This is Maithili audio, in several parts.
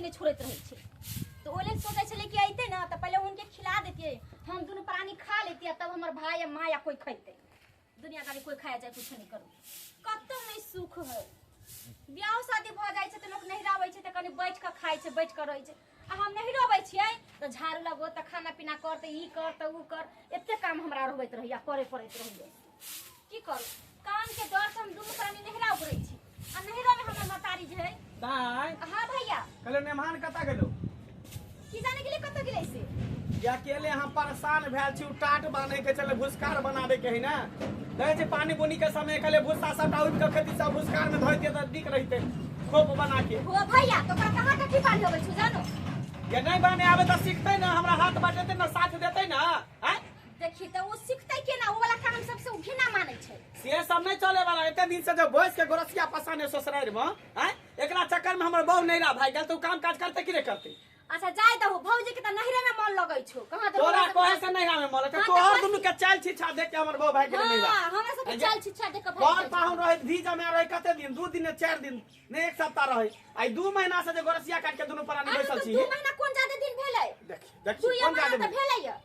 नहि छोड़ैत रहै छै। तऽ ओहि लेल सोचै छलियै कि अइतै ने तऽ पहिले हुनके खिला देतियै, हम दुनू प्राणी खा लेतियै, तब हमर भाय या माँ या कोइ खैतै। दुनियादारी कोइ खाए जाए, कुछो नहि करू, कतौ नहि सुख है। बियाह शादी भऽ जाइ छै तऽ लोक नहिरा अबै छै तऽ कनि बैठ कऽ खाइ छै, बैठ कऽ रहै छै। आ हम नहिरो अबै छियै तऽ झाड़ू लगो, तऽ खाना पीना कर, तऽ ई कर, तऽ ऊ कर, एते काम हमरा रहबैत रहैया, करे पड़ैत रहैया। की करू, काम के डर से हम दुनू प्राणी नहिरा उगरै छी आ नहिरा में हमर महतारी जे है। दाय। हाँ भैया। कहलो मेहमान कतऽ गेलो? की जाने गेलै कतऽ गेलै से। जे अकेले हम परेशान भेल छी, उ टाट बान्हे के छलै, भुसकार बनाबे के है ने। देखै छी पानी बुनी के समय कहले भुस्सा सबटा उठि के खेती सब भुसकार में धोइते तऽ नीक रहिते खोप बना के। हो भैया, तो ओकरा कहाँ कथी बान्हे अबै छौ जानो? जे नहीं बान्हे आबे तऽ सीखतै ने, हमरा हाथ बटेतै ने, साथ देतै ने। आँय देखी तऽ ओ सीखतै केना? ओ वाला काम सबसे ओ घृणा मानै छै। से सब नहीं चले वाला। एते दिन से जब बैस के गोरसिया पसाने ससुरारि में, आँय एकरा चक्कर में हमर बहू नैरा भागि गेल, तऽ उ काम काज करतै कि नहीं करतै? अच्छा जाय दहु, भौजी के तऽ नहिरे में मन लगै छौ। कहाँ तऽ तोरा कहे से नैरा में मन लगै? हाँ, तऽ तोहर बस। दुनू के चाल छिछा देख के हमर बहू भागि गेलै नैरा। हाँ, हमरा सबके आँय जे- चाल छिछा देख के भागि पर गेल। पाहुन रहै, धी जमा रहै, कते दिन, 2 दिन ने 4 दिन ने 1 सप्ताह रहै। आइ 2 महीना से जे गोरसिया काट के दुनू प्राणी अरे बैसल तऽ छी। 2 महीना कोन ज्यादा दिन भेलै? देखी देखी 2 कोन महीना ज्यादा तऽ भेलै? भेलै या।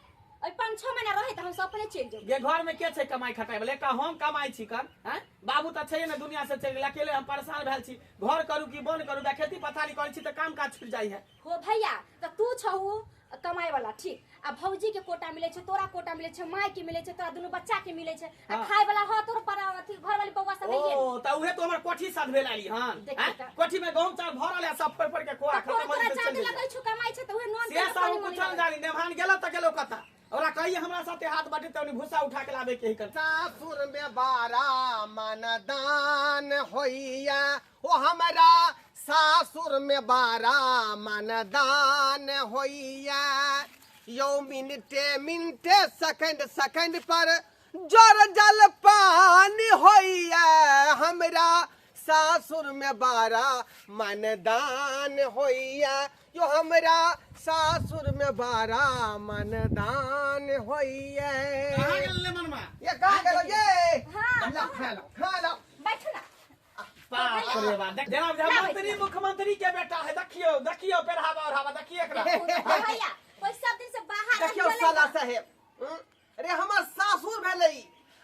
ओहि 5-6 महीना रहै तऽ हम सब अपने चलि जेबै। गे घर में के छै कमाई खटाई वाला? एकटा हम कमाई छी कन, हैं? बाबू तऽ छैहे ने, दुनिया से चलि गेल। अकेले हम परेशान भेल छी, घर करू कि बन करू? खेती पथारी करै छी तऽ काम काज छुटि जाइ है। हो भैया, तऽ तू छहु कमाई वाला, ठीक, आ भौजी के कोटा मिलै छै, तोरा कोटा मिलै छै, माय के मिलै छै, तोरा दुनू बच्चा के मिलै छै, आ हाँ। खाय वाला हो तोर पर अथी घर वाली बौआ सब है। ओ तऽ उहे तो हमर कोठी साथ भेल आली हन। देखी हैं? तऽ। कोठी में गहूम चाउर भरल है, सब फोड़ फोड़ के खोआ तऽ तोरा खत्म तोरा हो जादे चलि लगै छौ कमाई छै तऽ उहे नोन से तेल सब पानी कुछ मनी जानी। नेभान गेलो तऽ गेलो कता? ओकरा कहिए हमरा साथे हाथ बटेतै, ओनी भूसा उठा के लाबे के ही कर। सासुर में बारा मनदान होइया, ओ हमरा सासुर में बारा मनदान होइया। यौ मिनटे मिनटे सेकंड सेकंड पर जर जल पानी होइया, हमरा सासुर में बारा मनदान होइया। यो हमरा सासुर में बारा मनदान होइया। कहाँ गेल ले मनमा? ये कहाँ गेलो ये? हाँ, ला, खा लो, खा लो। बैठू ना। बाप रे बाप, देख जेना ना मंत्री मुख्यमंत्री के बेटा है। देखियो देखियो, पेरहावा ओढ़ावा देखिए एकरा। भैया, कोई सब दिन से बाहर देखियो रहि गेलै साला ना। साहेब, अरे हमर सासुर भेलै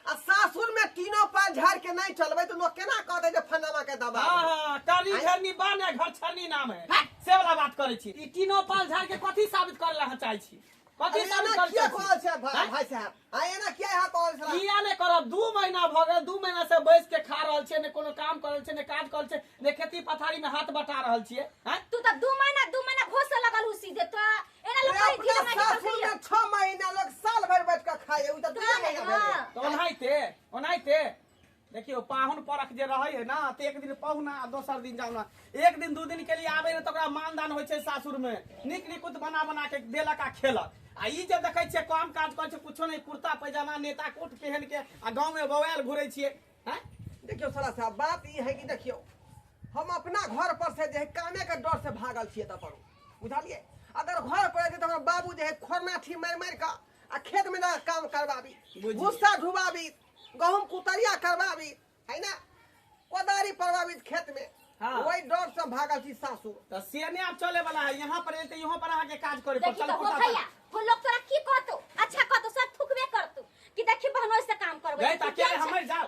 आ सासुर में तीनों पाल झाड़ के नहीं चलबै तऽ लोग केना कहतै जे फलाना के दबा। हाँ हाँ, काली झरनी बान है, घर छरनी नाम है, से वाला बात करै छी। ई तीनों पाल झाड़ के कथी साबित करे ला अहाँ चाहै छी? कथी अरे साबित एना करे किया चाहै छी? कहल छै हैं? भाई साहब, आ एना किया यहाँ कहल छला? किया नहि करब? 2 महीना भऽ गेल, 2 महीना से बैस के खा रहल छियै, ने कोनो काम कर रहल छियै, ने काज कर रहल छियै, ने खेती पथारी में हाथ बटा रहल छियै, हैं? तू तऽ 2 महीना 2 महीना घोसे लगल हूँ सीधे तो एना लोग अरे कहीं अपना धीरे मारे सासुर में 6 महीना लोग साल भर बैठ के खाए, उ तऽ 2 महीना भेलै। हाँ। तऽ ओनाहिते ओनाहिते देखियौ, पाहुन परख जे रहै है ना, तऽ एक दिन पहुना आ दोसर दिन जाउना। 1 दिन 2 दिन के लिए आबै ने तऽ ओकरा मानदान होइ छै सासुर में, नीक निकुत बना बना के देलक आ खेलक। आ ई जे देखै छियै काम काज करै छै कुछो नहि, कुर्ता पैजामा नेता कोट पहन के आ गाँव में बौआयल घुरै छियै, हैं? देखियौ साला साहब, बात ई है कि देखियौ हम अपना घर पर से जे है कामे के डर से भागल छियै तऽ पर बुझलियै। अगर घर पर रहतै तऽ हमर बाबू जे है खोरनाठी मारि मारि कऽ आ खेत में जाके काम करबाबी, बुझियै। भूसा ढुबाबी, गहूम कुतरिया करबाबी है ना, कोदारी परबाबी खेत में। हाँ। वही डर से भागल छी सासुर। तऽ से नहि आब चले वाला है, यहाँ पर एते यहाँ पर अहाँके काज करे देखी पड़त। तऽ हो भैया, हो लोग तोरा की कहतो? अच्छा कहतो, सब थुकबे करतो कि देखी बहनोई से काम करबै। गई तऽ अकेले हम मरि जाउ,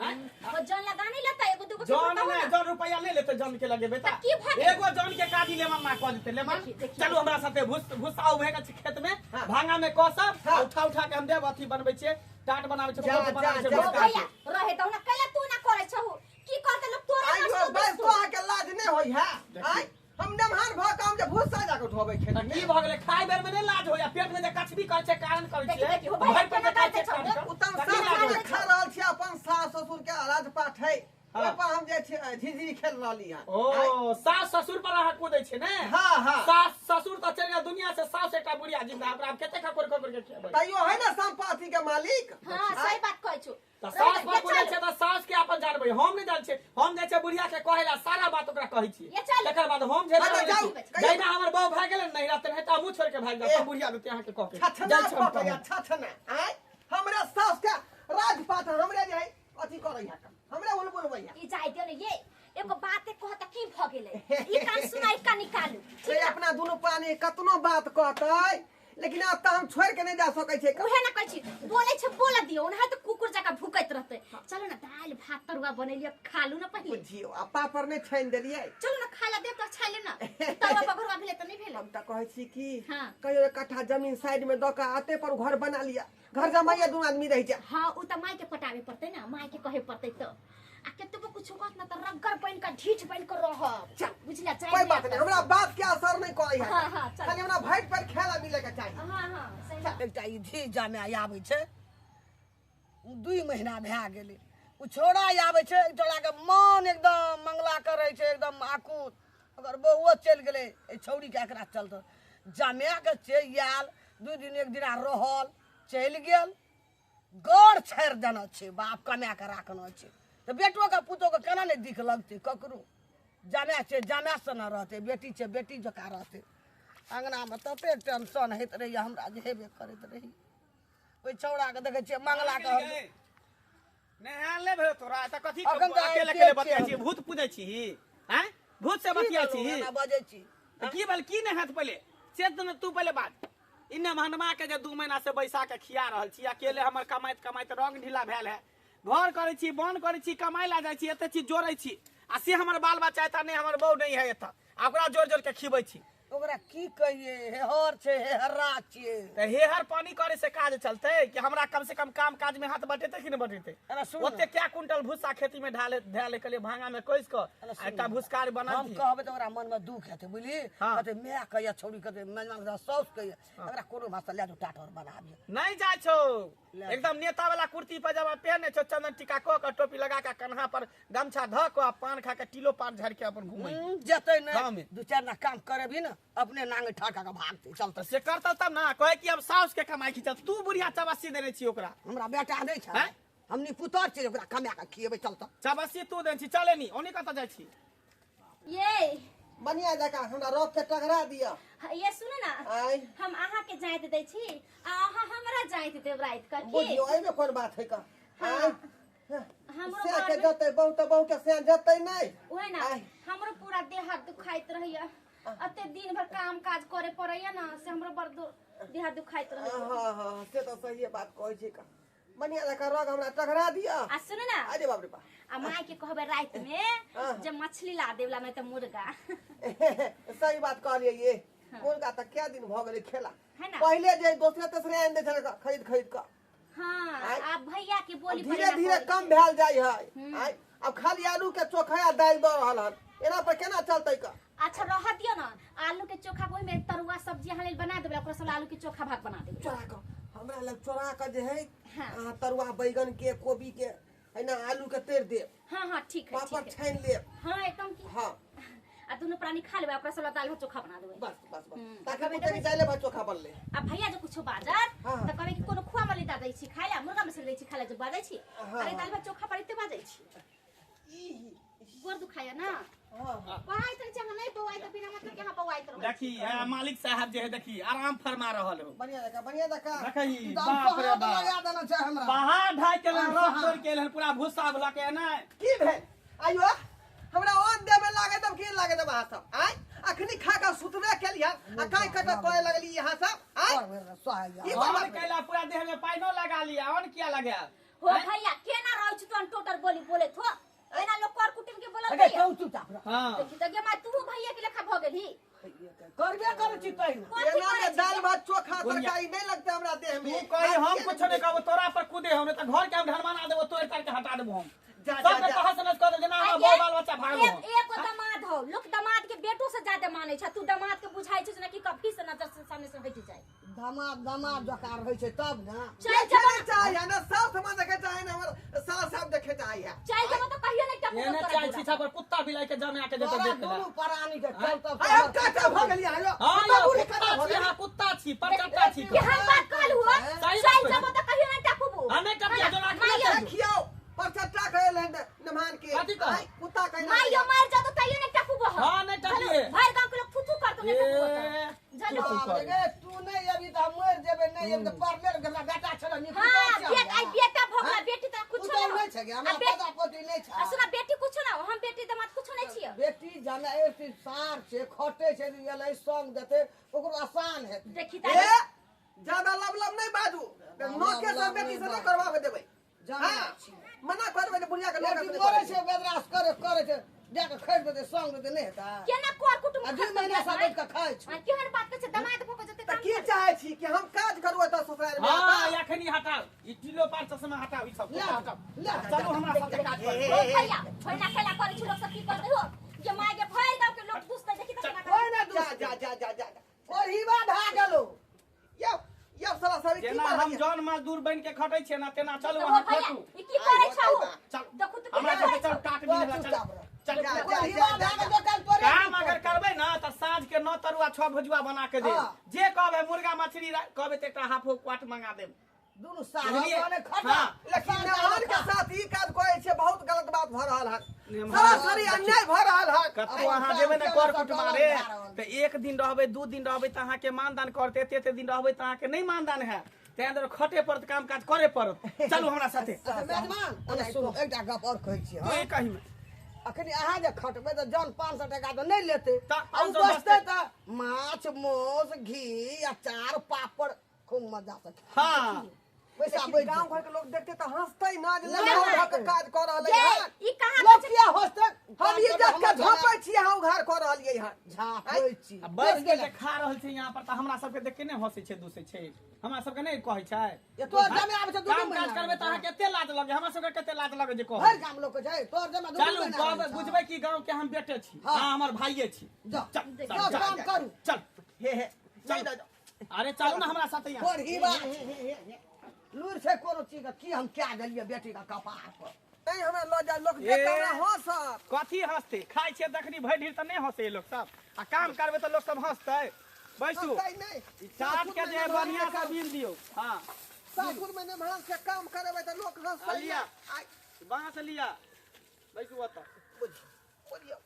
हैं? वो जन लगा नहीं लेता एगो दूगो के जन बताओ ने ना। जन रुपया नहीं लेते, जन के लगेबे तऽ की भऽ गेल? एगो जन के काजी लेमन मा कह देते लेमन। देखी, देखी। चलू हमरा साथे, भूसा उभे के खेत में, हाँ। भांगा में कसब, हाँ। उठा उठा के हम देब, अथी बनबै छियै, टाट बनाबै छियै, जा, खोप बनाबै जा, छियै, जा। हो भूसा भैया, के। रहे दहो ना, कैला तू ना करै छहु? की करते लोग तोरा आइयो नाश्तो बस देतो? तो अहाँके लाज नहि होइ है? देखी। आइ हम नमहान भऽ कऽ हम जे भूसा जाके उठबै खेत तऽ में। की भऽ गेलै? खाय बेर में नहि लाज होइया, पेट में जे कछबी करै छै कारण करै देखी, छियै, देखी, हो भैया, भरि पेट केना जे खाइ छियै करतै छौ, कारण उत्तम तऽ की लाज सासुर होइ में छै? खा रहल छी, अपन सास ससुर के राजपाट है, हाँ। ओहि पर हम जे छै झिझिरी खेल रहली हन। ओ सास ससुर पर अहाँ कूदै छियै ने? हाँ, हाँ। सास ससुर तऽ चलि गेल दुनिया से, सास एकटा बुढ़िया जिंदा, ओकरा आब कते खकोर खकोर के खेबै? तैयो है ना संपत्ति के मालिक। हाँ, सही बात कहै छौ। तऽ सास पर कूदै छै तऽ सास के अपन जानबै, हम नहि जानै छियै। हम जाइ छियै बुढ़िया के कहै ला, सारा बात ओकरा कहै छियै, ये चल। तकर बाद हम जे हाँ, तऽ जाउ, कहियौ। जहिना हमर बहू भागि गेलै ने नैहरा, तेनाहिते हमहूँ छोड़ि के भागि जायब, ए। तब बुढ़िया देतै अहाँके कह के। छछना जाइ छियै हम फटैया, कहै। छछना। आँय हमरा सास के राजपाट हमरे जे है अथी करै है, हमरे उलबुलबै है। ई जाय दे ने ये, एगो बात कह त की भ गेलै? ई कान सुनाई का निकालू, ठीक अपना दुनू प्राणी कतनो बात कहतै लेकिन आब तऽ हम छोड़ि के नहि जा सकै छियै। उहे ना कहै छी, बोलै छै बोल दियौ, ओनाहे तऽ कुकुर जकाँ भुकैत रहतै। चलू ना दालि भात तरुआ बनेलियै, खा लू ना पहिले। बुझियौ आ पापड़ नहि छानि देलियै। चलू ना खाय ला देब तऽ छानि लेब ना, तरुआ पकड़ुआ भेलै तऽ नहि भेलै। हम तऽ कहै छी कि हाँ। कहियो एक कट्ठा जमीन साइड में दऽ कऽ अते पर घर बना लिअ, घर जमाइया दुनू आदमी रहि जाय। हाँ उ तऽ माय के पटाबे पड़तै ना, माय के कहे पड़तै तऽ। आ केतबो कुछो कहत ना तऽ रग्गड़ बनि कऽ ढीठ बनि कऽ रहब। चल, बुझलियै? चाय कोई बात नहीं, हमरा बात के असर नहीं करै है। हाँ, हाँ, चल। खाली हमरा भाइट पर खेला मिले के चाही। हाँ हाँ सही बात। एकटा ई धी जमाइ आबै छै, 2 महीना भए गेलै, ओ छौड़ा आबै छै, छौड़ाके मन एकदम मंगला करै छै, एकदम आकुत। ओकर बहुओ चलि गेलै एहि छौड़ीके एकरा चलते। जमाके चलि आयल, 2 दिन 1 दिना रहल, चलि गेल, गौर छाड़ि देने छै, बाप कमा कऽ राखने छै, तऽ बेटोके पुतोहके केना नहि दिख लगतै ककरो। जमाए छै जमाए सँ ने रहतै, बेटी छै बेटी जकाँ रहतै। अङ्गनामे तते टेंशन होइत रहैए हमरा जे हेबे करैत रही। ओहि छौड़ाके देखै छियै मंगला के नहायल नहि भेल तोरा तऽ कथी अखन तऽ अकेले आबिते अकेले बतियाइ छियै। छी? भूत पूजै छी? आँय, भूत से बतियाइ छी? एना बजै छी तऽ की भेल? की नहि हैत पहिले से तऽ तू पहिले बात। इन्ने भनमा के जे 2 महीना से बैसा के खिया रहल छी अकेले, हमर कमाइत कमाइत रंग ढीला भेल है। घर करै छी, बन करै छी, कमाइ ला जाइ छी, एते चीज जोड़ै छी, आ से हमर बाल बच्चा एतऽ नहि, हमर बहू नहि है एतऽ, आ ओकरा जोड़ जोड़ के खिबै छी। ओकरा की कहिए, हेहर छै, हेहर्रा छियै। तऽ हेहर पानी करे से काज चलतै कि हमरा कम से कम काम काज में हाथ बटेतै कि नहि बटेतै? अरे सुन ओते क्या कुंटल भूसा खेती में ढाले ढाले के लिए भांगा में कसि कऽ अरे आ एकटा भूसकार बना हम कहबै तऽ ओकरा मनमे दुख हेतै, बुझली? हाँ। कहतै माय कहैया, छौड़ी कहतै, मेजबान साउस कहैया, एकरा कोनो भाषा लए जाउ, टाटर बनाबियै। नहीं जाय छौ, एकदम नेता वाला कुर्ती पजामा पहने छौ, चंदन टीका कऽ के, टोपी लगा के, कन्हा पर गमछा धऽ कऽ, आ पान खा के, टीलो पान झाड़ि के अपन घुमै जेतै गाँव नहि में। 2-4 ना काम करेबही ने, अपने नांगे ठाका के भागतै, चलतै। तऽ से करतौ तब ना कहै कि हम साउस के कमाई खींचल। तू बुढ़िया चबस्सी देने छी ओकरा। हमरा बेटा नहि छै, हैं? हमनी पुतोह छियै, ओकरा कमा के खिएबै, चलतै। चबस्सी तू देने छी। चले नी ओनी कतऽ जाइ छी? ये बढ़िया जकाँ हमरा रख के टघरा दिअ। ये सुनू ना, आँय। हम अहाँ के जाइत दै छी आ अहाँ हमरा जाइत देब राति कऽ की? बुझियौ एहिमे कोन बात है का? हाँ। आँय। हमरो सएह के घरमे- जतै बहु तऽ बहु के सएह जतै नहि। उहे ना आँय। हमरो पूरा देह हाथ दुखाइत रहैया, एते दिन भर काम काज करे पड़ैया ना, से हमरो बड़ देह हाथ दुखाइत रहैया। हाँ हाँ से तऽ सहिए बात कहै छी का। बढ़िया जकाँ रग हमरा टघरा दिअ। आ सुनू ना, अरे बाप रे बाप। आ माय के कहबै राति में हाँ। जे मछली ला देवला, नहीं तऽ मुर्गा। सही बात कहलियै ये। मुर्गा तऽ कै दिन भऽ गेलै खेला। है ना? पहिले जे दोसरे तेसरे आनि दै छलै खरीद खरीद कऽ। हाँ आँय। आ भैया के बोली धीरे पर एना धीरे कहै कम छै। भेल जाइ है। आँय, आब खाली आलू के चोखा आ दालि दऽ रहल हन, एना पर केना चलतै का? अच्छा रह दियौ ना, आलू के चोखा के ओहिमे तरुआ सब्जी अहाँ लेल बना देबै, ओकरा सब आलू के चोखा भात बना देबै। चोरा कऽ हमरा लग चोरा कऽ जे है हाँ। अहाँ तरुआ बैगन के, कोबी के, है ना, आलू के तरि देब। हाँ हाँ ठीक है, पापड़ ठीक है। छानि लेब। हाँ एकदम की। हाँ। आ दुनू प्राणी खा लेबै, ओकरा सब दालि भात चोखा बना देबै। बस बस बस, ताकि कहबै पुतै देबै। दालि भात चोखा बनलै। आ भैया जे कुछो बाजत हाँ, हाँ। तऽ कहबै कि कोनो खुआ मली दै छी खाय ला, मुर्गा मछली दै छी खाय ला जे बाजै छी। हाँ, अरे हाँ। दालि भात चोखा पर एते बाजै छी, गोर दुखाया ना। हाँ हाँ। पढ़ाई तऽ अहाँ नहि बौआइ तऽ बिना मतलब के अहाँ बौआइत रहै। देखी मालिक साहब जे है, देखी आराम फरमा रहल हो। बढ़िया जकाँ, बढ़िया जकाँ। देखी दाम बाप रे पहाड़ बाप, लगा देना छै हमरा। पहाड़ ढाइ के रख तोड़ के एलहन, पूरा भूसा भुला के एना। की भेल आइयो हमरा अन्न देबे लागे तब की लागे तब अहाँ सब? आँय, अखनी खा कऽ सुतबे केलियै आ काहि कटक करे लगली अहाँ सब? आँय, ई कोन अन्न बात भेल? कैला पूरा देह में पाइनो लगा लिया, अन्न किया लगायल? हो भैया केना रहै छी तू टोटर बोली बोलैत हो, एना लोक कर कुटुम के बोलत अगे है। कहू चुपचाप रह। हाँ। देखी तऽ गे माय, तू भैया के लेखा भऽ गेलही। करबे करै छी तै ना। कथी एना करै में छी? दालि भात चोखा बुनिया। तरकारी नहीं लगते हमरा देह तू में। कही हम कुछ नहीं कहबो, तोरा पर कूदे हम नहीं तऽ घर के हम ढरमाना देबो, तोड़ ताड़ के हटा देबो हम। जा, जा, सबके जा। तहस नहस कऽ देब जेना आ हमर ये, बड़ बाल बच्चा भागलो एक हम। एगो दमाद हो, लोक दमाद के बेटो से ज्यादा मानै छै, तू दमाद के बुझाइ छै जेना कि कभी से नजर से सामने से हटि जाए। दामाद दामाद जकाँ रहै छै तब ना। चल देखे जेबो नहीं चाही है ना, सास माँ देखे चाहे ना, हमर सास साहब देखे चाही है। चल जेबो तऽ कहियो नहि टपकबो एने तोरा चाहे दूरा। छी पर कुत्ता बिलाई के जमा के जेतै तोरा देख ले। दुनू प्राणी के चलतौ। आइ हम काचा भऽ गेलियै आइयो। हाँ हम यौ, बूढ़ी कुत्ता काचा भऽ छी गेलियै। अहाँ, कुत्ता छी, परचट्टा छी। केहन बात कहलु हो? सही चल बात जेबो तऽ कहियो नहि टपकबो। हाँ, नहि टपकिया, हाँ, जोना माइयो, अखने देखियौ परचट्टा कहल हन नमान के। कथी कहल? आइ कुत्ता कहल। माइयो मारि जातो तैयो नहि टपकबो हम। हाँ, नहि टपिए। भरि गाँव के लोग थू थू करतो, नहि टपकबो तऽ। ए, झलू। थू थू बाप रे, गे, तू नहि अबही तऽ हम मरि जेबै, नहि अबही तऽ पढ़ले हमरा बेटा छलै, नीक हाँ, पुतोह छै बेटा, हमरा। बेटा भऽ गेला, बेटी तऽ कुछो पुतोह नहि। नहि छै। छै गे, हमरा आ पोता पोती नहि छै। आ सुना बेटी कुछो ना, हम बेटी दमाद कुछो नहीं छियै। बेटी जाने एक सार छै, खटे छै, एलै संग देतै, ओकरो आसान हेतै। देखी ए तारी ज्यादा लब लब नहीं बाजू, लब नौके से लब बेटी से नहीं नहीं करवावे देबै। जाने हाँ, छी। मना करबै जे बुढ़िया के नौके बेटी से नहीं मरै करबै। छै, बेदरास करे करे छै, जाके खैर देतै, संग देतै, नहि हेतै? केना कर कुटुम आ 2 महीना से बैठ के खाइ छै। हां, केहन बात करै छै, दमाद भोग जते तऽ काम की चाहै छी कि हम काज करू एतऽ ससुरारि में? हाँ, एखनी हटाउ ई टिलो पर चश्मा, हटाउ ई सब ले, हटाउ। ले। चलू हमरा साथे काज हे, करू। हे, ओ हे। भैया भैया खेला करै छै लोक सब, की करतै हो जे माय के भरि गाँव के लोग दुसतै, देखी त केना कोइ करै। नहि जा दुसतै। जा जा जा जा कोढ़ीबा भए गेलौ। यौ यौ साला साली की जेना बात हम है? जौन मजदूर बन के खटै छियै ना, तेना चलू ओ अहाँ भैया खटू। ई की करै छौ? चल। देखू त हमरा केना सबके करै चल छौ। काट तोरा मिल चल। चुपचाप रह। चल। जा, जा, कोढ़ीबा जा, भए गेलौ, काल्हि तोरे काम अगर करबै ना तऽ साँझ के 9 तरुआ 6 भुजुआ बना के देब। हाँ। जे कहबै मुर्गा मछली कहबै तऽ एकटा हाफो क्वाट मंगा देब। दुनू साल बुझलियै? अपने खटा। हाँ। लेकिन नेहान के साथ ई काज करै छै, बहुत गलत बात भऽ रहल हन, नेहान- सरासरी अन्याय भऽ रहल हन। कतौ अपन अहाँ काम जेबै ने केला कर सँ कुटुम कलम रे भए रहल। तऽ एक दिन रहबै, 2 दिन रहबै तऽ अहाँके मानदान करतै, एते एते दिन रहबै तऽ अहाँके नहि मानदान हैत। तें दुआरे खटे पड़त, काम काज करे पड़त। चलू हमरा साथे। अच्छा मेजबान, ओने सुनू, एकटा गप और कहै छी। तू हम कही में अखनी अहाँ जे खटबै तऽ जन 500 टका तऽ नहि लेतै, तऽ आ उ 500 बचतै तऽ माछ मौस घी अचार पापड़ खूब मजा से खायब। हाँ, पैसा लेकिन बचि गाँव घर के लोग देखते तऽ हंसतै ना जे नहि, नेहान भऽ के नहि। काज कऽ रहलै ये हन। ई कहाँ लोक के किया हंसतै? हम इज्जत के झोपै छी, अहाँ उघार कऽ रहलियै हन। झाँपै छी। आ बैस के जे खा रहल छै यहाँ पर तऽ हमरा सबके देख के नहि हंसै छै, दूसै छै, हमरा सबके नहि कहै छै? तोहर जमे आबै छै दू दू काम काज महीना करबै तऽ अहाँके कते लाज लगे, हमरा सबके कते लाज लगे जे कहू। भरि गाम लोक के छै, तोहर जमे दू दू चलू महीना कहबै, रहै छै। बुझबै कि गाँव के हम बेटे छी। हाँ। अहाँ हमर भाइये छी। जाओ। चल जाओ, चल, काम चल, करू। चल। हे हे, चल। नहीं, नहीं, अरे चलू ना हमरा साथे यहाँ। कोढ़ीबा लूर छै कोनो चीज के, की हम क्या देलियै बेटी के कपार पर? नहीं, हमरा लऽ जा, लोक देख ए। के हमरा हंसत। कथी हंसते? खाइ छियै तखनी भरि ढीर तऽ नहि हंसै लोक सब, आ काम करबै तऽ लोक सब हंसतै। बैसू। हंसतै नहि। ई चाट के जे बढ़िया से बीन दियौ। हाँ, सासुर में नेहान से काम करेबै तऽ लोक हंसतै। लिया। नहि। आइ, बाँस लिया, बैसू ओतऽ। बुझियौ,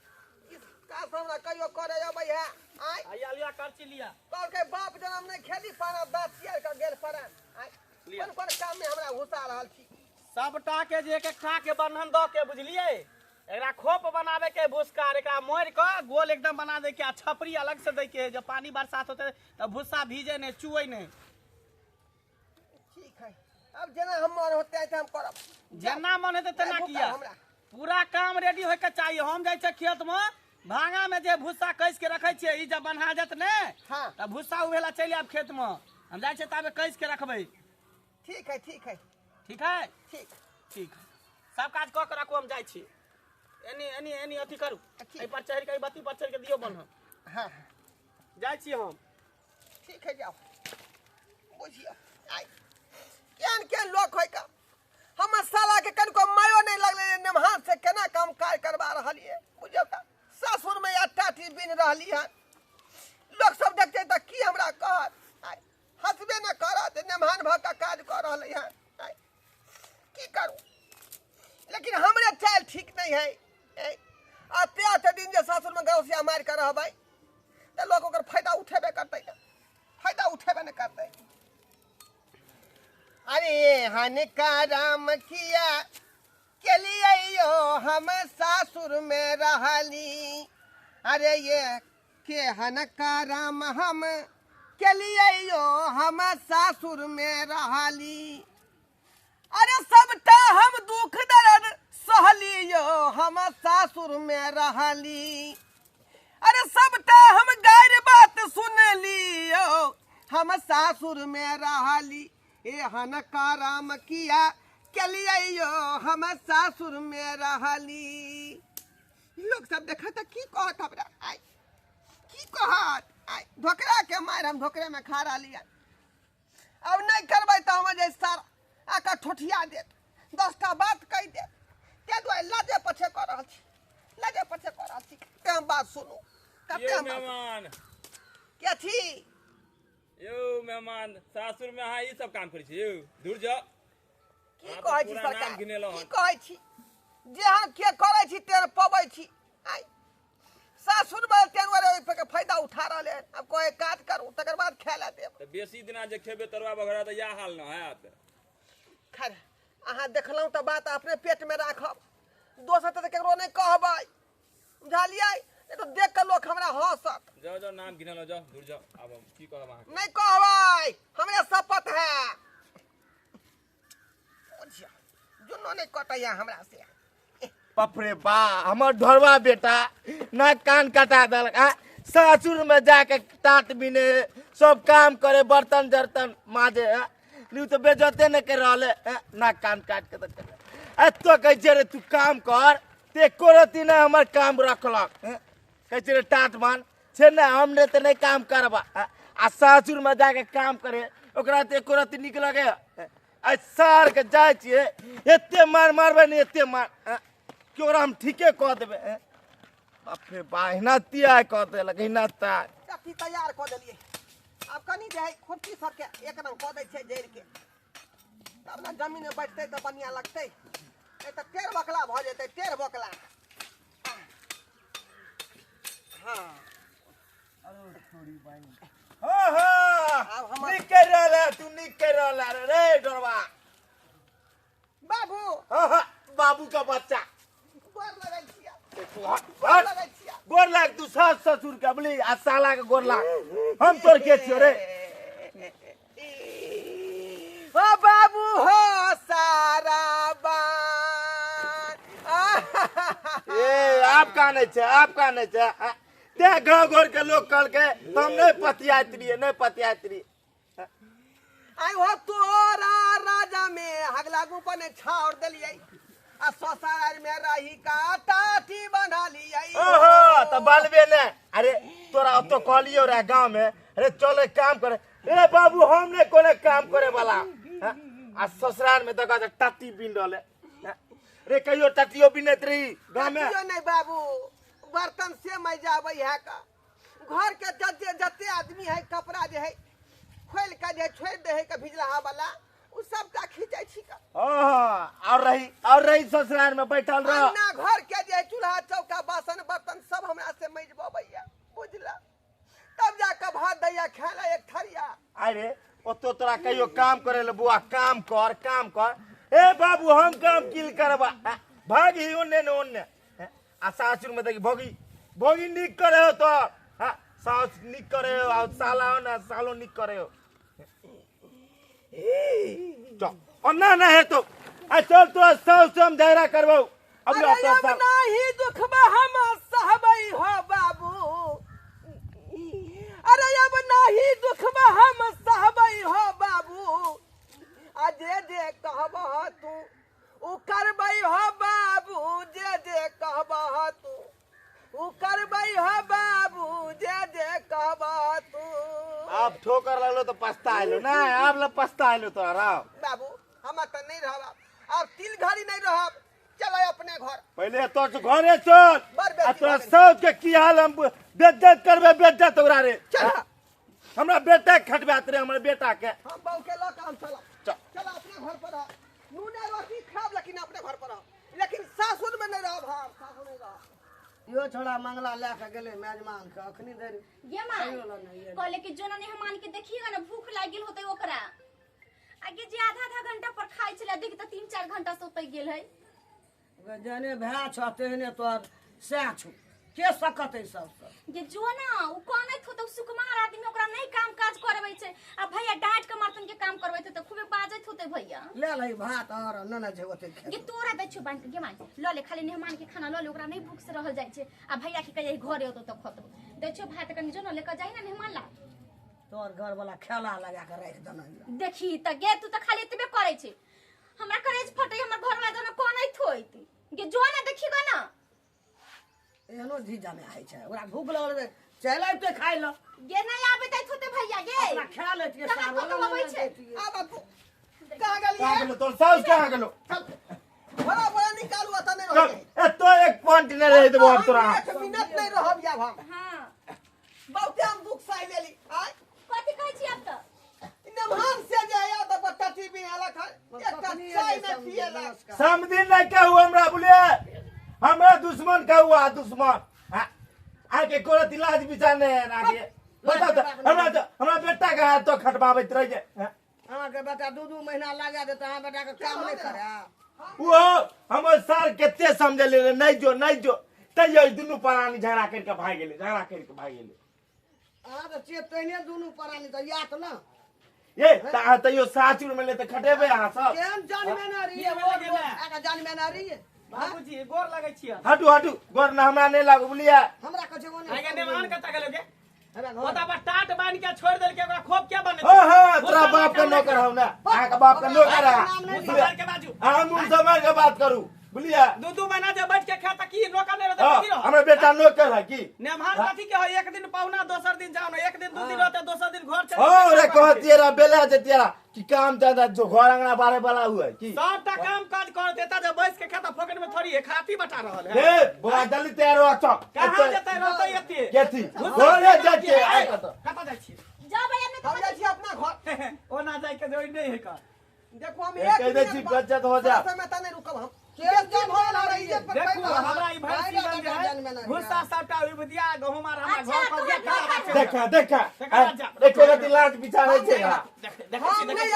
ई काज हमरा कहियो करे अबै है? आइ आइया लिया, करची लिया। कहलकै बाप जनम नहि खेली पाना, दाँत चियार के गेल परान। आइ लिया। कोन कोन काम में हमरा घुसा रहल छी? सबटा के जे एक खा के बन्हन दऽ के, बुझलियै, एकरा खोप बनाबे के, भुसकार एकरा मोड़ि कऽ गोल एकदम बना दे के, आ छपरी अलग से दै के है, जब पानी बरसात होते तऽ भुस्सा भीजे नहि, चुए नहि। ठीक है, अब जेना हम मन होते हम करब। जेना मन हेतै तेना। भूख किया हमरा। पूरा काम रेडी होय के चाहिए। हम जाइ छियै खेत में, भांगा में जे भुस्सा कसि के रखै छियै, ई जब बन्हा जायत ने हाँ। तऽ भुस्सा उभेला चलि आयब खेत में, हम जाइ छियै ताबे कसि के रखबै। ठीक है, ठीक है। ठीक है। ठीक। ठीक है, सब काज कऽ के राखू, हम जाइ छी। एनी एनी एनी अथी करू। ठीक। एहि पर चढ़ि के, एहि बत्ती पर चढ़ि के दियौ बन्हन। हाँ। जाइ छी हम। ठीक है, जाओ। बुझियौ, आइ केहन केहन लोक होइ का, हमर साला के कनिको मायो नहि लगलै जे नेमहान से केना काम काज करबा रहलियै। बुझियौ तऽ सासुर में या टाटी बिन रहली हन, लोक सब देखतै तऽ की हमरा कहत? आइ हंसबे न करत, नेमहान भऽ कऽ काज कऽ रहलै हन। आइ की करू? लेकिन हमरे चालि ठीक नहीं है। एते एते दिन जे सासुर में गौसिया मारि कऽ रहबै तऽ लोक ओकर फायदा उठेबे करतै ने, फायदा उठेबे ने करतै। अरे हन का राम किया के लिए यो हम सासुर में रहली, अरे ये के हन का राम हम के लिए यो हम सासुर में रहली, अरे सबटा हम दुख दर्द सहली यो हम सासुर में रहली, अरे सबटा हम गारि बात सुन लियो हम सासुर में रहली, ए हन का राम किया के लिए यो हम सासुर में रहली। लोक सब देखत तऽ की कहत हमरा? आइ की कहत? आइ धोकरा के मारि हम धोकरे में खा रहली हन। अब नहीं करबै तऽ हमर जे सार आके ठोठिया देत, 10टा बात कहि देत, ताहि दुआरे लाजे पछे कऽ रहल छी, लाजे पछे कऽ रहल छी। कते हम बात सुनू, कते यौ हम बात सुनू। मेहमान। के छी? यौ मेहमान, सासुर में अहाँ ई सब काम करै छी यौ? दूर जाउ। की अहाँ तऽ कहै छी पूरा नाम सरकार? गिनेलहुँ की हन। कहै छी? जे अहाँ के करै छी तेर पबै छी। आइ सासुर में ताहि दुआरे ओहि के फायदा उठा रहल हन। आब कहे काज करू तकर बाद खाय लए देब। तऽ बेसी दिना जे खेबै तरुआ बघरा तऽ इएह हाल न हैत। खैर, अहाँ देखलहुँ तऽ बात अपने पेटमे राखब, दोसर तऽ केकरो नहि कहबै, बुझलियै? नहि तऽ देख कऽ लोक हमरा हँसत। जाओ जाओ, नाम गिनल जाओ, दूर जाओ। आब हम की कहब अहाँके? नहि कहबै, हमरे शपथ है। बुझियौ, जुन्नो नहि कटैया हमरा से। बाप रे बा, हमर ढोरवा बेटा नाक कान कटा देलक। आ सासुर में जाके टाट बिने सब काम करे, बर्तन जर्तन माजे। आ नी तो बेजते नहीं कर रहल है, नाक कान काट के देलक। एतो कहै छै रे तू काम कर, ते एको रत्ती नहि हमर काम रखलक। कहै छै रे टाट मान छै ने, हम ने तऽ नहि काम करबा। आ सासुर में जाके काम करे ओकरा तऽ एको रत्ती नीक लगे? आ सार के जाइ छियै, एते मार मारबै ने, एते मार कि ओकरा हम ठीके कऽ देबै। बाप रे बा, हिना तिया कऽ देलक हिना ताय। चक्की तैयार कऽ देलियै, आब कनि जे है खुर्ची सबके एक रंग कऽ दै छियै जड़िके, तब ने जमीनमे बैठतै तऽ बढ़िआँ लगतै, नहि तऽ टेढ़ बकला भऽ जेतै, टेढ़ बकला। हाँ। हाँ हाँ। आब हमर नीक कर रहल है तू, नीक कर रहल है रे डोरवा। बाबू। हाँ हाँ, बाबू का बच्चा। गोर लगै छियै। हाँ, गोर लगै छियै। गोर लाग तू सास ससुर के बोली आ साला के गोर लाग। हम तोर के छियो रे? हो बाबू हो, सारा बात। ए आप का नहीं छे, आप का नहीं छे। ते गाँव घर के लोग कहलकै तऽ हम नहीं पतियाइत रहियै, नहीं पतियाइत रहियै। आई हो तोरा राजा में हगला गुपन छाड़ देलियै आ ससुराल में रही का टाटी बना लियै। ओहो तऽ बालबे ने। अरे तोरा ओतो कहलियो रे गाँव में, अरे चले काम करे। ए बाबू, हम नहीं कोनो काम करे वाला। हाँ? आ ससुराल में देखा तऽ टाटी बिन रहले। हाँ? रे कहियो टाटियो बिनैत रही गाँव में? टाटियो नहीं बाबू, बर्तन से मैं जाबै है का घर के जते जते आदमी है, कपड़ा जे है खोल के जे छोड़ दे है का भिजलाहा वाला, उ सबटा खींचै छी का। हाँ, और रही ससुराल में बैठल रह। अन्ना घर के जे चूल्हा चौका बासन बर्तन सब हमरा से मजबैया, बुझला? तब जाके भात दैया खाला एक थरिया। अरे ओतो तोरा कहियो काम करे ले बुआ, काम कर काम कर। ए बाबू, हम काम किल करबा? हाँ, भागी ओन्ने ने ओन्ने। हाँ, आ सासुर में देखी भोगी भोगी नीक करे हो तो। हाँ, सास नीक करे हो आ साला हो ना, सालो नीक करे हो। चल ओन्ना ना है तो आ चल, तोरा सास से हम झगड़ा करबौ अब। अरे अब नाही दुखबा हम सहबै हो बाबू, अरे अब नाही दुखबा हम सहबै हो बाबू, आ जे जे कहबह तू उ करबै हो बाबू, जे जे कहबह तू उ करबै हो बाबू, जे जे कहबह तू। अब ठोकर लगलो तो पछताएलो ना, आब ल पछताएलो तोरा राव। बाबू, हम तऽ नहीं रहब आब, तिल घड़ी नहीं रहब, चलो अपने घर। पहिले तोर से घरे चल। बड़ बेसी आ तोरा भऽ गेल। सब के की हाल हम बेज्जत करबे, बेज्जत ओकरा रे। चल। हमरा बेटा के खटबात रे, हमर बेटा के। हम बहू के लऽ कऽ हम चलब। चल। चल अपने घर पर रह, नूने रोटी खाब, लेकिन अपने घर पर रह, लेकिन सासुर में नहीं रहब, हम सासुर नहीं रहब। इहो छोड़ा मंगला लए के गेलै मेजमान के अखनी धरि ये माय खाइयो ला नहि आयल। कहले कि जो मेहमान के देखिएगा ना, भूख लागि गेल होते ओकरा। आगे जे आधा आधा घंटा पर खाइ छलै, देख तऽ 3-4 घंटा से ओतै गेल है। जेहने भए छह तेहने तोहर सएह छौ, के सकत एहि सबसँ? जे जो ना उ कानैत होते, उ सुकुमार आदमी, ओकरा नहीं काम काज करबै छै आ भैया डांट के मर्तन के काम करबै त खूबे बाजैत होते भैया। ले लही भात और नने छै ओते गे खेतौ। तोरा दै छियौ बान्हि के। गे माय, लऽ ले, खाली मेहमान के खाना लऽ ले, ओकरा नहीं भूख से रहल जाइ छै आ भैया के कहियै घरे औतौ तऽ खतौ। दै छियौ भात कनि, जो न लेके जाइ ना मेहमान ला। तोहर घर वाला खेला लगा के राखि देने यऽ। देखी तऽ गे, तू तऽ खाली एतबे करै छै, हमरा करेज फटै, हमर घरवाला जन कानैत होइत। गे जो ना, देखी ग ना। एहनो जी जाने होइ छै, ओकरा भूख लगल रहै चलि अबितै खाइ लए। गे नहीं आबे दैत होते भैया गे। अपना खा लेतियै। कहाँ सार कतौ अबै छै? आब तू कहाँ गेलियै? कहाँ गेलो? तोर साउस कहाँ गेलो? चल, बड़ा बड़ा निकालू, अतऽ नहीं चल। रहबै। ए तो एक पॉइंट नहीं रह देबो अब तोरा। एक मिनट नहीं रहब आब हम। हाँ। बहुते हम दुख सहि लेली आय। कथी कहै छी अब तऽ? नमहान से जे आया तऽ बट्टा टीवी आला खा, एकटा चाय नहीं पिएला। समझी नहीं कहू हमरा बोले, हमरा दुश्मन कहू आ दुश्मन। हाँ, आके कोनो इलाज विचार नहीं है आगे। बताओ तो हमरा तो हमरा बेटा के हाथ तो खटबाबैत रह जाए। हाँ? अहाँ के बेटा 2-2 महीना लगा देता अहाँ बेटा के काम नहीं करे वो हमर सर कते समझले रे नहीं जो नहीं जो तैयो दुनू प्राणी झगड़ा करके भाग गेले झगड़ा करके भाग गेले अहाँ तऽ छियै तहने दुनू प्राणी तऽ यात ना ये त तैयो सासुर में ले त खटेबे अहाँ सब केहन जानमे ना रहियै आगा जानमे ना रहियै बाबूजी गोर लगै छियै हटू हटू गोर ना हमरा नहीं लागू बुझलियै हमरा कहै छै ओने आगे नेमान कत गेलो गे हमरा घर ओता पर टाट बांध के छोड़ देलके ओकरा खोप के बने हां हां तोरा बाप के नौकर हम ना अहाँ के बाप के नौकर है मुसलमान के बाजू अहाँ मुंह समझ के बात करू बुझलियै 2-2 महीना जे बैठ के खाता की नौकर नहीं रहते की रह हमर बेटा नौकर है की नेमान कथी के है एक दिन पाहुना दोसर दिन जाओ ना एक दिन 2 दिन रहते दोसर दिन घर चल हां रे कहतिए रा बेला जतिए रा कि काम ज्यादा जो घर अंगना बारे वाला हुआ है की सबटा काम काज कर देता जे बैस के खाता फोकट में थोड़ी खाती बटा रहल है रे बड़ा जल्दी तैयार हो चल कहां जतै रहतै एते केथी घरे जाते आइ कत कत जाइ छी जा भैया ने हम जाइ छी अपना घर ओना जाइ के जोई नहीं है का देखो हम ए, एक कह दै छी, गज्जत हो जा। समय त नहीं रुकब हम बेइज्जती भऽ गेल हमरा इज्जत पर देखू पैर हमरा ई भैंसी बन जे भूसा सबटा उब दिया गहूम आर हमरा घर पर दिया खा देखा देखा देखा, एको रति लाज बिचार है छै ना देख हम नहीं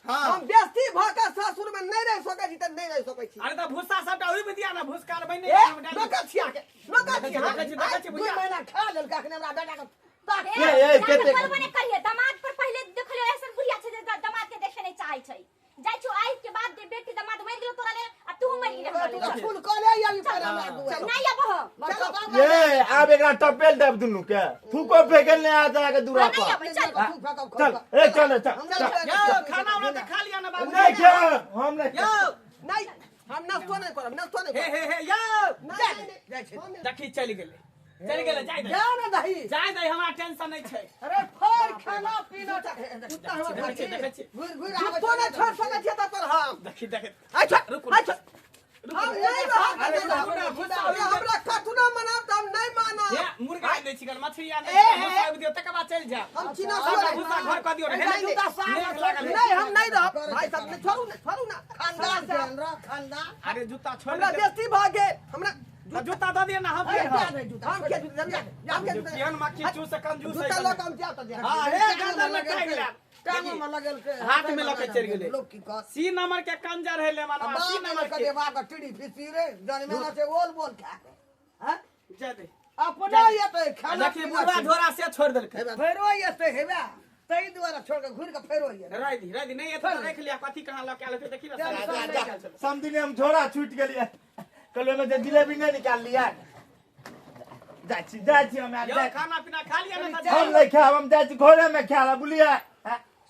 हम बेइज्जती भऽ के सासुर में नहीं रह सकै छी त नहीं रह सकै छी अरे त भूसा सबटा उब दिया ना भूसकार बने ए नौकर छिया के नौकर छिया देखै छी देखै छी 2 बुझिया महीना खा लेलकै अखने हमरा बेटा के ताक ए, ए, कते- बने करिए दामाद पर पहले देखलियो ऐसन बुढ़िया छै जे दामाद के देखे नहीं चाहे छै जाइ छौ आई के बाद दे बेटी दामाद मरि गेलो तोरा ले आ तू मरि गेल हमरा तू ले। तऽ फूल कऽ ले आबी पर हमरा दुआर नहीं अब हम ये आब एकरा टपेल देब दुनू के थूको फेकल नहीं आ जा के दूरा नहीं पर अब चल चल ए चल चल चल यौ खाना उना त खा लिया ना बाबू नहीं खा हम नहीं यौ नहीं हम नाश्तो नहीं करब नाश्तो नहीं हे करब हे हे यौ नहीं, नहीं, जाइ छै हम देखी चलि गेलै चलि गेलै जाय दे जा ना दही जाय दे हमरा टेंशन नहीं छै अरे फर खाना पीना कुत्ता हमर देखै छी देखै छी घुर घुर आबै जुत्तो नहीं छोड़ सकै छियै त पर हम देखी देखी अच्छा रुकू, अच्छा हम नहीं रहब अरे कतौ। रुकू ना, भूसा अरे हमरा कतनो मनाब त हम नहीं मानब हे मुर्गा आनि दै छी गल मछली आनि दै छी भूसा आबि दियौ तकर बाद चलि जा हम चिना सबटा भूसा घर कऽ दियौ रे नहीं, जूता साफ मेघ लागल है। नहीं हम नहीं रहब भाई साहब नहीं छोड़ू ना छोड़ू ना खानदान के हमरा खानदान अरे जूता छोड़ हमरा दे बेइज्जती भऽ गेल हमरा तऽ जूता दऽ दिअ ना हम अरे पहिरब। जा दे जूता हम के जूता हम के जूता केहन मक्खी चूस कंजूस है जूता लऽ कऽ हम जायब तऽ जायब हां हे गर्दन में टांग ले टांगो में लगल के हाथ में लऽ के चलि गेलै। लोग की कहत सी नंबर के कंजर है ले मानवा सी बाप नंबर के के देवा के टीड़ी फिसी रे जनमे ना छै ओल बोल खा के हैं जा दे अपना एतै खाना देखी बुढ़वा झोरा से छोड़ देलकै फेरो एतै हेबे तै दुआरे छोड़ के घुरि के फेरो एतै राय दी राय दी नहीं एतऽ राखि लिया कथी कहाँ लऽ के आयल हेतै देखी ना चल, चल। समझी हम झोरा छूट गेलियै कहलियै ओहिमे जे जिलेबी नहीं निकाल लिया जाइ छी हम यौ जाइ छी। खाना पीना खा लिया ना तऽ हम नहीं खायब हम जाइ छी घरे में खाय ला बुझलियै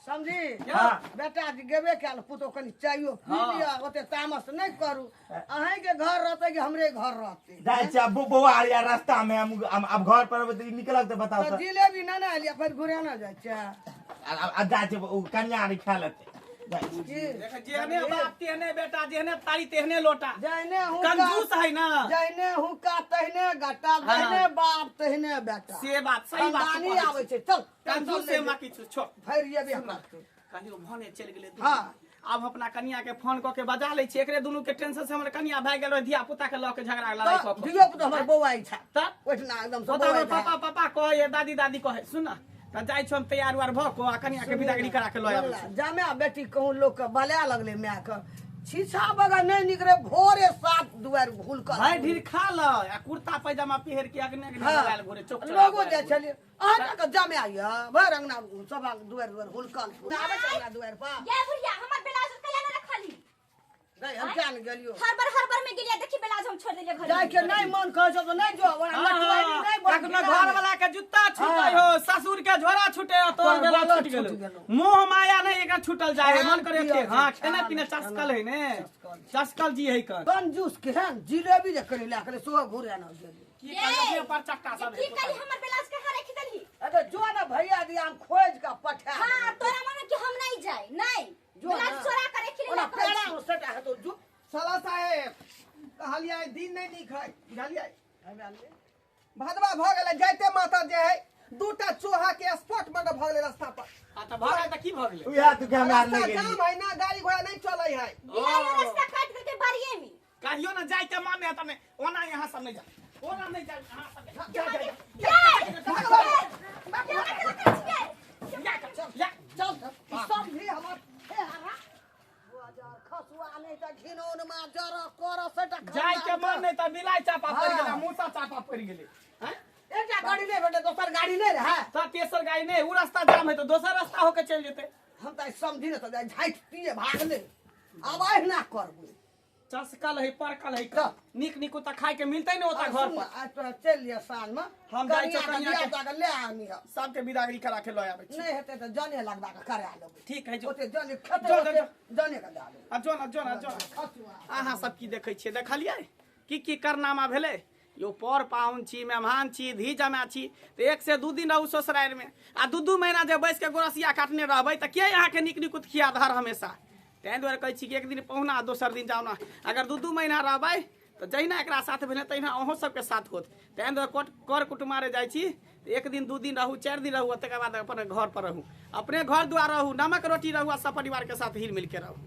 समझी हाँ। बेटा जी गेबे कयल पुतोह कनि चायो पी लिअ ओते तामस नहि करू अहींके घर रहतै कि हमरे घर रहतै जाइ छी अब बौआ आर यार रास्ता में हम अब घर पर अबै तऽ ई निकलक तऽ बताउ तऽ तऽ जिलेबी नहि ने एलियै फेर घुरेना जाइ छै आ जाइ छी ओ कन्या आर खा लेतै जाइ छी। की देख जेहने बाप तेहने बेटा जेहने तारी तेहने लोटा जहने हुक्का कंजूस है ना जहने हुक्का तहने गट्टा जहने बाप तहने बेटा से बात सही बात तू खानदानी कहै आबै छी। छै चल कंजूस से माँ किछु छोड़ फेर एबे हमरा कहलियो भने चलि गेलै हाँ। आब अपना कनिया के फोन कऽ के बजा लै छी एकरे दुनू के टेंशन से हमर कनिया भए गेल रहै धिया पुता के लऽ के झगड़ा लड़ाई कऽ कऽ धियो पुतो हमर बौआ छै तऽ ओहिठिना एकदम से ओतऽ हमर बौआ पापा पापा कहै दादी दादी कहै सुन न तऽ जाइ छी हम तैयार उयार भऽ कऽ आ कनिया के विदागरी करा के लऽ आबै छी जामे बेटी कहूँ लोक के बला लगले माय के छीछा बगैर नहीं निकले भोरे 7 दुआर भूल कर भाई ढीर खा ल आ कुर्ता पैजामा पहिर के अग्ने अग्ने हाँ। लगायल घुरे चौक चौराहा लोगो पर। जाइ छलियै अहाँ के जामे आइया भरि अंगना सब दुआर दुआर हुलकल आबै छै हमरा दुआर पर ये बुढ़िया हमर ब्लाउज कहिया ने रखली नहीं हम क्या ने गेलियो हर बार में गेलिया देखी ब्लाउज हम छोड़ देलियै घर जाय के नहीं मन कहै छौ तऽ नहीं जो ओना हाँ, नटुआरी नहीं बन कखनो घर वाला के जुत्ता छूटे हो ससुर के झोरा छूटे हो तोर तोर बेला बेला छूट छूट गेलो गेलो। मोह माया नहीं एकरा छूटल जाए है मन करे खाना के हां पिना खाना पीना चस्कल है ने चस्कल जी है कर कंजूस केहन जिलेबी जे करी लए के सोह घुरे न गेली की कहलियै पर चक्का सब की कहली हमर ब्लाउज कहाँ रखि देली अरे जो ना भैया दिया हम खोज के पठा हां तोरा मन कि हम नहीं जाए नहीं जो ब्लाउज ना। चोरा के रखि ओना लेला पेड़ा सटा हेतौ जो साला साहेब कहलियै दिन नहीं नीक है बुझलियै भदवा भऽ गेलै जाइते माता जे है दूटा चोहा के स्पॉट मर्डर भऽ गेलै रास्ता पर आ त भऽ गेल त की भऽ गेलै उएह दुखे हमरा आर रास्ता नहि गेलियै जाम है ना गाड़ी घोड़ा नहीं चलै है बिलाइयो रास्ता काट देलकै बाड़िए में कहियो ना जाय के मन है त नहीं ओना यहाँ सब नहीं जा ओना नहीं जा यहाँ सब नहीं जा जा जा ये जा जा चल चल खसुआ नहि तऽ घिनौन मा जर कर सेटा जाय के मन नहीं त बिलाइ चापा पड़ हाँ। गेलै, मूसा चापा पड़ गेलै। हैं? एकटा गाड़ी नहि भेटै, दोसर गाड़ी नहि रहै। त तेसर गाड़ी नहीं, उ रास्ता जाम है तो दोसर रास्ता होके चलि जेतै। हम तऽ समझी ने तऽ झाँटि पिए भागले, आब अहिना करबै। चसकल है परकल है, नीक नीक ओतऽ खाय के मिलतै ने ओतऽ घर पर। आज तोरा चलि लिअ साँझमे, हम जाइ छियौ कनियाके कनियाके। बियाह ता के ले आनिह। सबके बिदागरी करा के लऽ आबै छी। नहि हेतै तऽ जने लगबा के करा लेबै। ठीक है, जो। ओते जने खेतै, जो, जो, ओते जो। जने के दए देबै। आ जो ना, जो ना, जो ना। खसुआ। अहाँ सब की देखै छियै? देखलियै की की करनामा भेलै यो? पर पाहुन छी, मेहमान छी, धी जमा छी, तऽ 1 से 2 दिन रहू ससुरारिमे, आ 2-2 महीना जे बैस के गोरसिया काटने रहबै तऽ के अहाँके नीक निकुत खिया धर हमेशा? ताहि दुआरे कहै छी कि एक दिन पहुना आ दोसर दिन जाउ ना। अगर 2-2 महीना रहबै तऽ जहिना एकरा साथ भेलै तहिना अहूँ सबके साथ होत। ताहि दुआरे कट कर कुटुमारे जाइ छी तऽ 1 दिन 2 दिन रहू, 4 दिन रहू, तकर बाद अपन घर पर रहू, अपने घर दुआर रहू, नमक रोटी रहू आ सब परिवारके साथ हिल मिलके रहू।